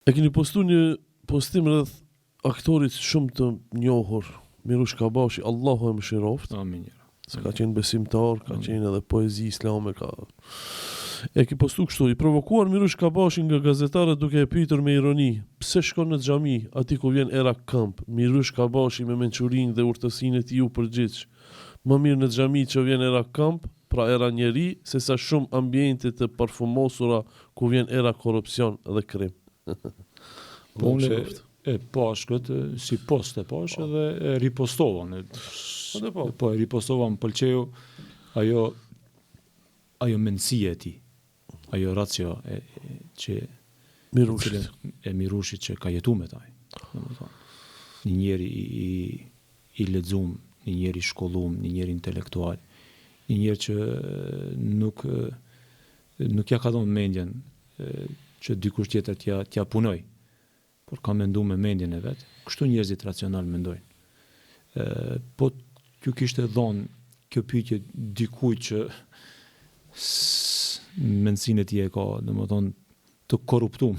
E keni postu një postim rreth aktorit shumë të njohur, Mirush Kabashi, Allahu e mëshiroftë. Amin. Se ka qenë besimtar, ka qenë edhe poezi islame, ka E ki postu kështu, i provokuar Mirush Kabashi nga gazetarët duke e pyetur me ironi, pse shkon në xhami, aty ku vjen era këmbë, Mirush Kabashi me mençurinë dhe urtësinë e tij u përgjigj, Më mirë në xhami që vjen era këmbë, pra era njeri, sesa shumë ambiente të parfumosura ku vjen era korrupsion dhe krim. Po unë e pash këtë si post e pash po. edhe e ripostova në po, po. po e ripostova më pëlqeu ajo ajo mendësia e tij. Ajo racio e, e që Mirushit. E Mirushit që ka jetu me ta. Domethënë, një njeri i, i, i lexum, një njeri i shkollum, një njeri intelektual, një njeri që nuk nuk ja ka dhënë mendjen që dikush tjetër t'ja t'ja punoj, por ka mendu me mendjen e vet. Kështu njerëzit racional mendojnë. Ë po t'ju kishte dhënë kjo pyetje dikujt që mendësinë e tij e ka, domethënë të korruptum,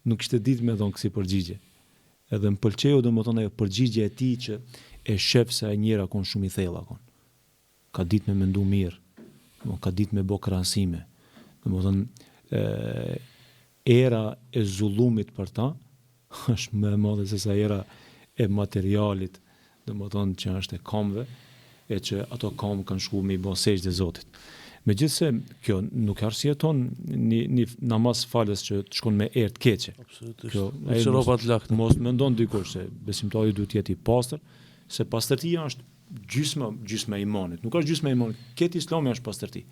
nuk kishte ditë me dhënë kësi përgjigje. Edhe më pëlqeu domethënë ajo përgjigje e tij që e shef se ai njeri a kon shumë i thellë a kon. Ka ditë me mendu mirë, domethënë ka ditë me bo krahasime. Domethënë era e zullumit për ta është më e madhe sesa era e materialit Domethënë që është e kamëve, e që ato kamë kanë shku me i bo sexhde Zotit. Megjithëse, kjo nuk e arsyeton një, një namaz falës që të shkon me erë të keqe. Absolutisht. Kjo, me çorapa të lagta. Mos mendon dikush se besimtari duhet të jetë i pastër, se pastërtia është gjysma, gjysma e imanit. Nuk është gjysma e imanit. Krejt islami është pastërti.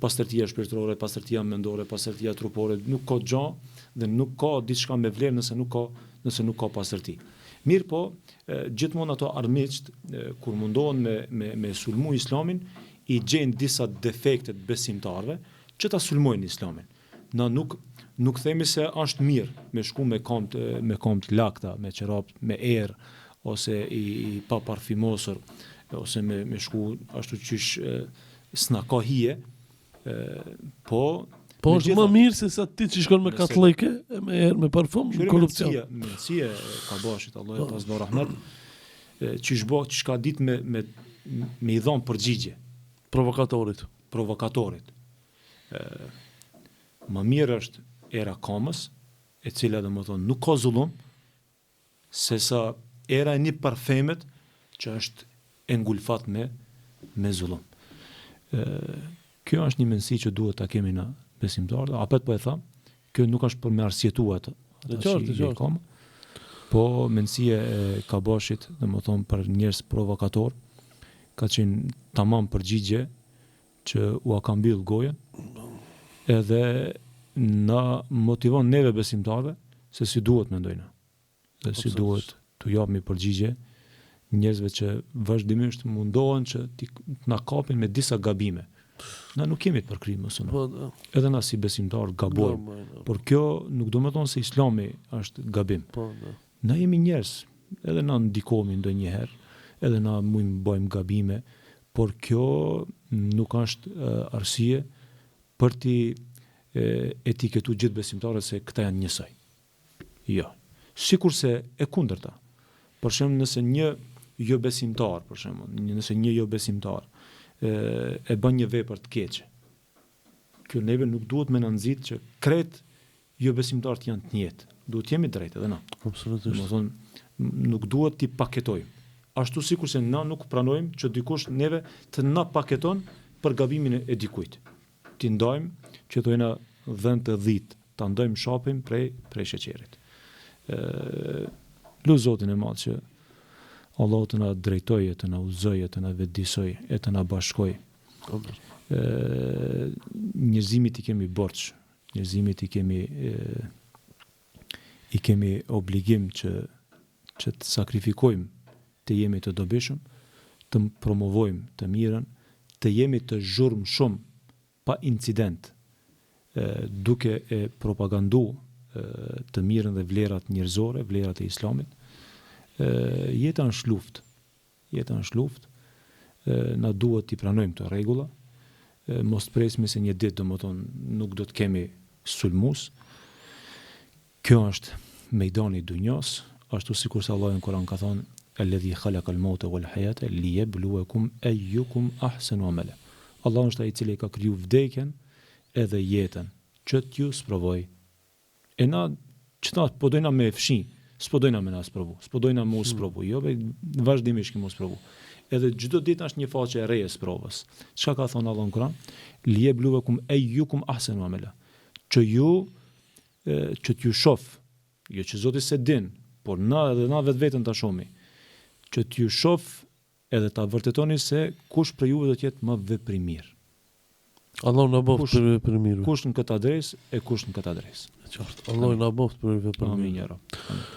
Pastërtia shpirtërore, pastërtia mendore, pastërtia trupore, nuk ka gja dhe nuk ka diçka me vlerë nëse nuk ka nëse nuk ka pastërti. Mirëpo, gjithmonë ato armiqtë kur mundohen me me me sulmu Islamin, i gjejnë disa defekte të besimtarëve që ta sulmojnë Islamin. Na nuk nuk themi se është mirë me shku me kamë me kamë të lagta, me çorap me erë ose i, i pa parfymosur ose me me shku ashtu qysh s'na ka hije, po Po është më mirë se sa ti që shkon me katlleke e me erë me parfum në korrupsion. Mendësia e Kabashit, Allahu e pastë bërë rahmet, qysh bo, qysh ka ditë me me me i dhon përgjigje provokatorit. Provokatorit. Ë më mirë është era kamës, e cila domethënë nuk ka zullum, sesa era e një parfemit që është e ngulfat me me zullum. Ë kjo është një mendësi që duhet ta kemi na besimtarët, apet po e tham, kjo nuk është për me arsyetu atë. E qartë, e qartë. Po mendësia e Kabashit, domethënë për njerëz provokator, ka qenë tamam përgjigje që ua ka mbyll gojën, edhe na motivon neve besimtarëve se si duhet mendojna dhe si duhet t'u japmi përgjigje njerëzve që vazhdimisht mundohen që të na kapin me disa gabime. Na nuk jemi të përkry mos po, po. Edhe na si besimtarë gabojmë. Por kjo nuk do me thonë se Islami është gabim. Po, po. Na jemi njerëz, edhe na ndikohemi ndonjëherë, edhe na mujmë bëjmë gabime, por kjo nuk është arsye për t'i etiketu gjithë besimtarët se këta janë njësoj. Jo. Sikurse e kundërta. Për shembull, nëse një jobesimtar, për shembull, nëse një jobesimtar e, e bën një vepër të keqe, kjo neve nuk duhet me na nxit që krejt jobesimtarët janë të njëjtë. Duhet të jemi drejtë edhe na. Absolutisht. Domethënë, nuk duhet t'i paketojmë. Ashtu sikurse na nuk pranojmë që dikush neve të na paketon për gabimin e dikujt. T'i ndajmë, që thojna dhentë e dhitë, ta ndajmë shapin prej prej sheqerit. Ë lus Zotin e madh që Allahu të na drejtojë, të na udhëzojë, të na vetëdijsojë e të na bashkojë. Ë njerëzimit i kemi borxh, njerëzimit i kemi e, i kemi obligim që që të sakrifikojmë të jemi të dobishëm, të promovojmë të mirën, të jemi të zhurmshëm pa incident, e, duke e propagandu e, të mirën dhe vlerat njerëzore, vlerat e Islamit. E, jeta është luftë. Jeta është luftë, na duhet t'i pranojmë këto rregulla, mos të presmi se një ditë, domethënë, nuk do të kemi sulmues. Kjo është mejdani i dunjas, ashtu sikurse Allahu në Kur'an ka thënë, Alladhi khalaqal mauta wal hayata liyabluwakum ayyukum ahsanu amala. Allahu është ai i cili e ka kriju vdekjen edhe jetën, që t'ju sprovojë. E na qëta po dojna me e fshi, s'po dojna me na sprovu, s'po dojna me u hmm. sprovu, jo be vazhdimisht kemi u sprovu. Edhe çdo ditë është një faqe e re e sprovës. Çka ka thonë Allahu në Kur'an? Liyabluwakum ayyukum ahsanu amala. Që ju që t'ju shof, jo që Zoti s'e din, por na edhe na vetveten ta shohmi, që t'ju shof edhe ta vërtetoni se kush prej juve do të jetë më veprimmirë. Allahu na bëftë prej veprimmirëve. Kush në këtë adresë e kush në këtë adresë. Qartë. Allahu na bëftë prej veprimmirëve. Amin ya Rabb.